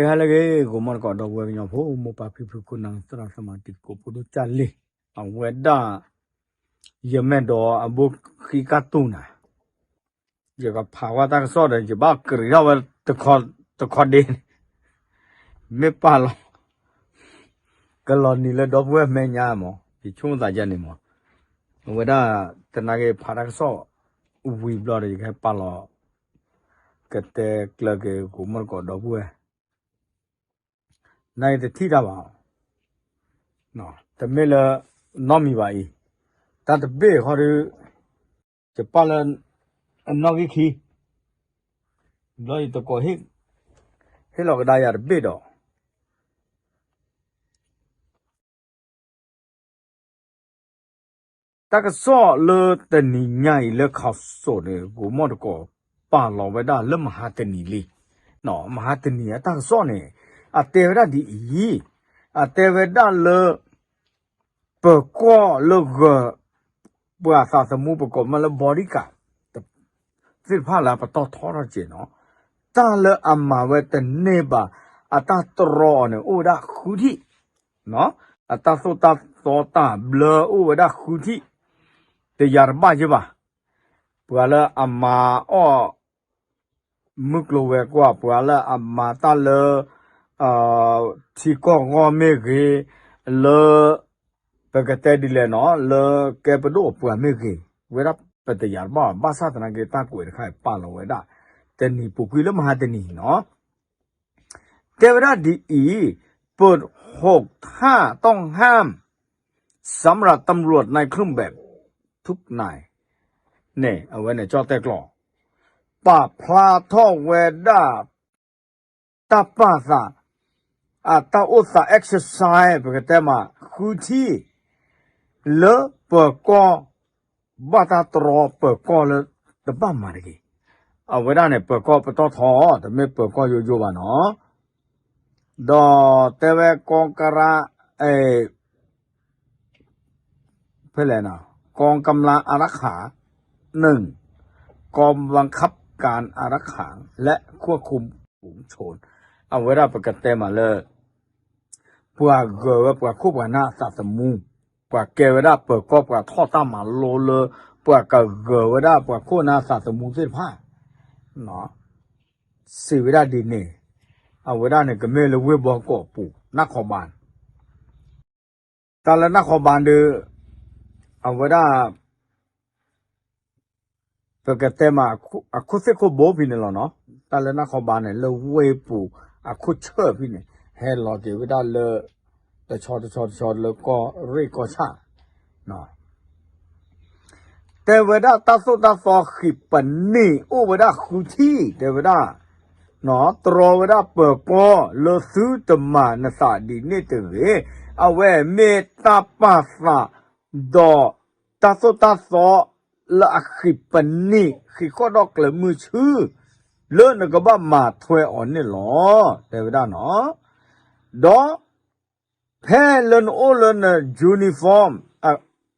ဟါလၢအဂ့ၤ ဂီၤမီၢ်တကိး ဒီပုၢ်ဝဲၢ်ကညီဖိ မိၢ်ပၢ်ဖံဖု ခိၣ်နၢ်သရၣ်သမါ တံၤသကိး ဖိဒိၣ်ကၢ်လံၢ် အဝဲဒၣ် ယမဲာ်ဒီးအဘိခံကၢ်တူၢ်နၤ ယကဖးဝဲတၢ်ကစီၣ်ဒီး ယဘၣ်ကရံးထီၣ်ဝဲ တခီဒ့န့ၣ် မ့ၢ်ပာ်လီၤ ကလီၤနံၤလၢဒီပုၢ်ဝဲၢ်မဲာ်ညါမး ယဆိကမိၣ်သးယဲန့ၣ်မး အဝဲဒၣ် တနာ်က့ၤဖးတၢ်ကစီၣ် ဝံၤဘျီဒီး ယကဟဲပာ်လီၤ ကတဲကျၢၤက့ၤ ဂီၤမီၢ်တကိး ဒီပုၢ်ဝဲၢ် နတထံၣ်တၢ်ဘၣ် တမ့ၢ်လၢ နီတမံၤဘၣ်အံၤ တၢ်တဘ့ၣ်ဃီဒီး ယပာ်လၢ အနီၣ်ဂံၢ်ခံ ဘျီယတကိး ဟ့ၣ်လီၤကဒါယၤတဘ့ၣ်ဒီး တၢ်ကစီၣ်လၢတနံၤညါအံၤလၢ ခီစိၤန့ၣ် ဂီၤမီၢ်တကိး ပာ်လီၤဝဲဒၣ်လၢမဟါတနံၤလံ မဟါတနံၤအတၢ်ကစီၣ်န့ၣ် အတဲဝဲဒၣ်ဒ်အံၤ အတဲဝဲဒၣ်လၢ ပၢၤကီၢ်လၢဂၢၤ ပှၤသးသမူ ပကိးမးလၢ bodyguard သ့ၣ်တဖၣ်လၢပတီၢ်ထီထီၣ်က့ၤနီၤ တၢ်လၢအမၤဝဲတန့ၢ်ဘၣ် အတၢ်တြီအီၤန့ၣ် အိၣ်ဝဲဒၣ်ဃုထံၣ် အတၢ်သိၣ်တၢ်သီတၢ်ဘျၢအိၣ်ဝဲဒၣ်ဃုထံၣ် တယၤတဘၣ်ယ့ၢ်ဘၣ် ပှၤလၢအမၤအီၣ် မုၢ်ကျိၤဝဲၤကွာ် ပှၤလၢအမၤတၢ်လၢ ထံကီၢ်ဂီၢ်မ့ၢ်ဂ့ၤ လၢ ပကတဲဒ်လဲၣ်နီၤ လၢကဲပဒိၣ်အပှၤမ့ၢ်ဂ့ၤ ဝဲဒၣ်ပတယၤတဘၣ် ဘၣ်ဆၣ်သနာ်က့ တၢ်ကွဲးတခါအံၤပာ်လီၤဝဲဒၣ် တနံၤပူၤကွံာ်လၢမဟါတနံၤနီၤ တဲဝဲဒၣ်ဒ်အံၤ เปิดหกท่าต้องห้าม สำหรับตำรวจในเครื่องแบบทุกนาย န့ၣ် အဝဲန့ၣ် ကၠီၣ်တဲၣ်ကျိာ် ပာ်ဖျါထီၣ်ဝဲဒၣ် တၢ်ပာ်သး အတၢ်အိၣ်သး exercise ပကတဲမး ဃုထံၣ် လၢပၢၤကီၢ် ဘၣ်တၢ်တြီပၢၤကီၢ်လၢ တဘၣ်မၤတဂ့ၤ အဝဲဒၣ်န့ၣ် ပၢၤကီၢ်ပတီၢ်ထီ တမ့ၢ်ပၢၤကီၢ်ယိယိဘၣ်နီၤ ဒီးတဲဝဲကီကရၢ ဖဲလဲၣ်နီၤ กองกำลังอารักขา หนึ่ง กองบังคับการอารักขาและควบคุมฝูงชน အဝဲဒၣ်ပကတဲမးလၢ ပှၤဂၢၤဝဲပှၤခိၣ်ပှၤနၢ်အသးသမူ ပှၤကဲဝဲဒၣ်ပၢၤကီၢ်ပှၤထီၣ်တၢ်မၤလိလၢ ပှၤကဂၢၤဝဲဒၣ်ပှၤခိၣ်နၢ်သးသမူသ့ၣ်တဖၣ် စံးဝဲဒၣ်ဒ်န့ၣ် အဝဲဒၣ်န့ၣ် ကမ့ၢ်လၢဝ့ၢ်ဘီကီးပူၤ နၢ်ခီဘါ တၢ်လၢနၢ်ခီဘါဒီး အဝဲဒၣ် ပကတဲမး အခိၣ်သ့ၣ်ခိၣ်ဘိဖဲန့ၣ်လီၤနီၤ တၢ်လၢနၢ်ခီဘါန့ၣ် လၢဝ့ၢ်ပူၤ အခိၣ်ဆၢၣ်ဖဲန့ၣ် ဟဲလီၤက့ၤဝဲဒၣ်လၢ တဆီတဆီတဆီလၢကီၢ်ရ့ၣ်ကီၢ်ဆၣ် တဲဝဲဒၣ်တၢ်သိၣ်တၢ်သီဃံးပနံၣ်အိၣ်ဝဲဒၣ်ဃုထံၣ် တဲဝဲဒၣ် တြီဝဲဒၣ်ပၢၤကီၢ်လၢသုတမၤနသးဒ်န့ၣ်တဂ့ၤ အဝဲမ့ၢ်တၢ်ပာ်သး ဒီးတၢ်သိၣ်တၢ်သီလၢအဃံးပနံၣ် ဃ့ၢ်ဃီၣ်ဒီးကျဲးမုၢ်ဆူၣ် လၢနကဘၣ်မၤထွဲအီၤန့ၣ်လီၤ တဲဝဲဒၣ်နီၤ ဒီး ဖဲလၢနအိၣ်လၢန uniform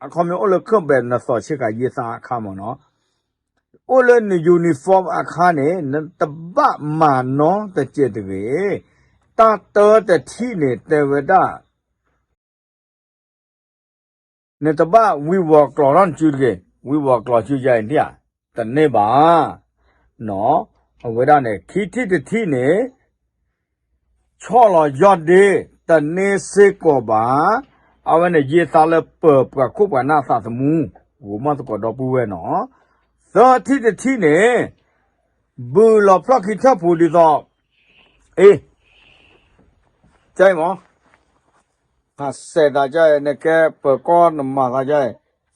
အခီပညီအိၣ်လၢ เครื่องแบบ နသိးဆ့ကၤယ့သးအခါမ့ၢ်နီၤ အိၣ်လၢန uniform အခါန့ၣ် နတဘၣ်မၤနီတစဲးတဂ့ၤ တၢ်တၢတထံၣ်န့ၣ် တဲဝဲဒၣ် နတဘၣ်ဝံၤဝီၤကျိးထီၣ်နစုတဂ့ၤ ဝံၤဝီၤကျိးစုယါအံၤ တန့ၢ်ဘၣ် အဝဲဒၣ်န့ၣ် ခံထံၣ်တထံၣ်န့ၣ် ဆီၣ်လီၤယီၢ်ဒ့ တန့ၢ်စ့ၢ်ကီးဘၣ် အဝဲန့ၣ်ယ့သးလၢပၢၤပှၤခိၣ်ပှၤနၢ်သးသမူ ဂီၤမီၢ်သကိးဒီပုၢ်ဝဲၢ်နီၤ သၢထံၣ်တထံၣ်န့ၣ် ဘုၣ်လီၤဖျီၣ်ခံထၢၣ်ပူၤဒ်သိး အ့ ကမ့ၢ် ဟးစဲးသးကဲ နကဲပၢၤကီၢ်နမၤသးကဲ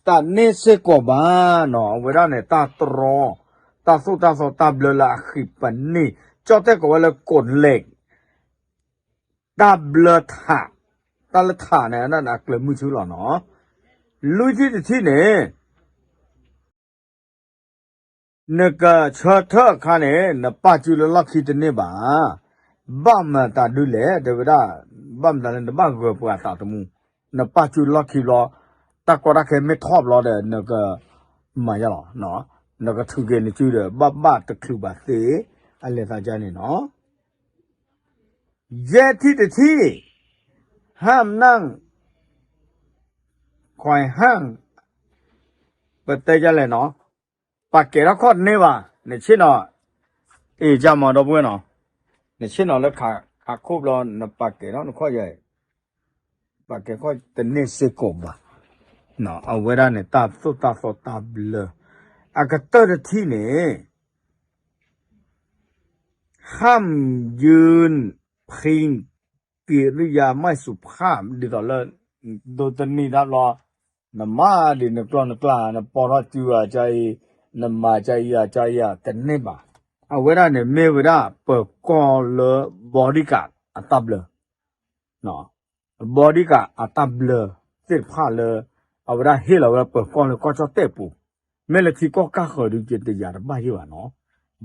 တန့ၢ်စ့ၢ်ကီးဘၣ်နီၤ အဝဲဒၣ်န့ၣ် တၢ်တြီ တၢ်သိၣ်တၢ်သီတၢ်ဘျၢလၢအဃံးပနံၣ် ကၠီၣ်တဲၣ်ကိးဝဲလၢ ကိးလဲး တၢ်ဘျၢထး တၢ်လၢထးန့ၣ် အကျဲးမုၢ်ဆူၣ်လီၤနီၤ လွံၢ်ထံၣ်တထံၣ်န့ၣ် နကဆၢထၢၣ်အခါန့ၣ် နပာ်စုလၢလီၢ်ခံတန့ၢ်ဘၣ် ဘၣ်မတၤဒုလဲၣ် တဲဝဲဒၣ် ဘၣ်မတၤလၢနဘၣ်ဂၢၤပှၤသးသမူ နပာ်စုလီၢ်ခံဘျီ တၢ်ကီတၢ်ခဲမ့ၢ်ထီၣ်ဘျီဒီး နကမၤယါလီၤ နကထုးက့ၤနစုဒီး ဘၣ်ဘၣ်တချုးဘၣ်သ့ အလဲၤသးကဲန့ၣ်နီၤ ယဲၢ်ထံၣ်တထံၣ် ဟၣ်မနၢ် ခွဲးဟၣ် ပတဲယလဲၣ်နီၤ, ပာ်ကဲထီၣ်ခီၣ်တန့ၢ်ဘၣ်, နဆ့ၣ်နီၤ, အ့ၣ် ကမၤဒီပုၢ်ဝဲၢ်နီၤ, နဆ့ၣ်နီၤလၢခးခိၣ်ဘျီ နပာ်ကဲထီၣ်နခီၣ်ယဲၢ် ပာ်ကဲခီၣ်တန့ၢ်စ့ၢ်ကီးဘၣ်. အဝဲဒၣ်န့ၣ် တၢ်သိၣ်တၢ်သီတၢ်ဘျၢ, အကတၢၢ်တထံၣ်န့ၣ် ဟၣ်မယုၢ်ဖံက့ရံယါမၢၢ်စူးဖး ဒ်သိးလၢ ဒိးတနံၤတၢ်ဘျီ နမၤဒ်နကျီၢ်နကျါ နပိာ်ထီၣ်စုဧါကါအံၤ, နမၤကါအံၤဧါကါအံၤဧါ တန့ၢ်ဘၣ်. အဝဲဒၣ်န့ၣ် မ့ၢ်ဝဲဒၣ်ပၢၤကီၢ်လၢ bodyguard အတၢ်ဘျၢ bodyguard အတၢ်ဘျၢသ့ၣ်တဖၣ်လၢ အဝဲဒၣ်ဟ့ၣ်လီၤဝဲပၢၤကီၢ်လၢကီၢ်ကၠီၣ်တဲၣ်ပူၤ, မ့ၢ်လၢထံကီၢ်ကၢ်ဃၢၤဒုး ယတယာ်တဘၣ်ယဲၢ်ဘၣ်နီၤ,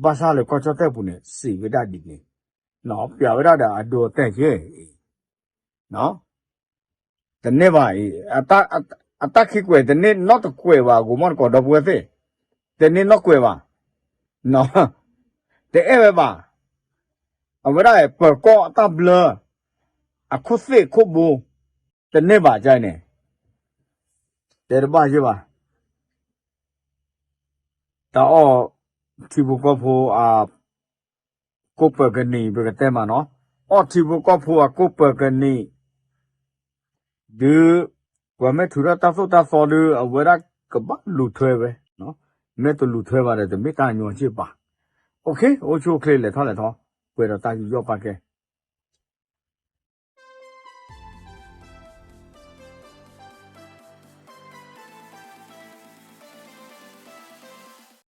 ဘၣ်ဆၣ်လၢကီၢ်ကၠီၣ်တဲၣ်ပူၤန့ၣ် စံးဝဲဒၣ်ဒ်န့ၣ်, ပျးဝဲဒၣ်ဒီးအဒိအတဲာ်က့ၢ်အံၤ တန့ၢ်ဘၣ်အံၤ, အတၢ်ခံကွဲးတန့ၢ်နီတကွဲးဘၣ် ကိးမီၢ်တကိးဒီပုၢ်ဝဲၢ်သ့ၣ်, တန့ၢ်နီတကွဲးဘၣ်, တအဲၣ်ဝဲဘၣ်. အဝဲဒၣ်ပၢၤကီၢ်အတၢ်ဘျၢ အခိၣ်သ့ၣ်ခိၣ်ဘိ တန့ၢ်ဘၣ်ကါအံၤန့ၣ်, တဲတဘၣ်ယဲၢ်ဘၣ်. တၢ်အီၣ်ထံဖိကီၢ်ဖိအကိၣ်ပၢၤကနံၤ ပကတဲမးနီၤ, အီၣ်ထံဖိကီၢ်ဖိအကိၣ်ပၢၤကနံၤ ဒုး ပှၤမ့ၢ်ထုးထီၣ်တၢ်သိၣ်တၢ်သီဒုး အဝဲဒၣ်ကဘၣ်လူၤထွဲဝဲ, မ့ၢ်တလူၤထွဲဘၣ်ဒီး တမ့ၢ်တၢ်ညီက့ၢ်ဘၣ်. အိၣ်ဆူၣ်အိၣ်ချ့ လဲၤထီၣ်လဲၤထီ, ပှဲၤဒီးတၢ်ယူးယီၣ်ပာ်ကဲ,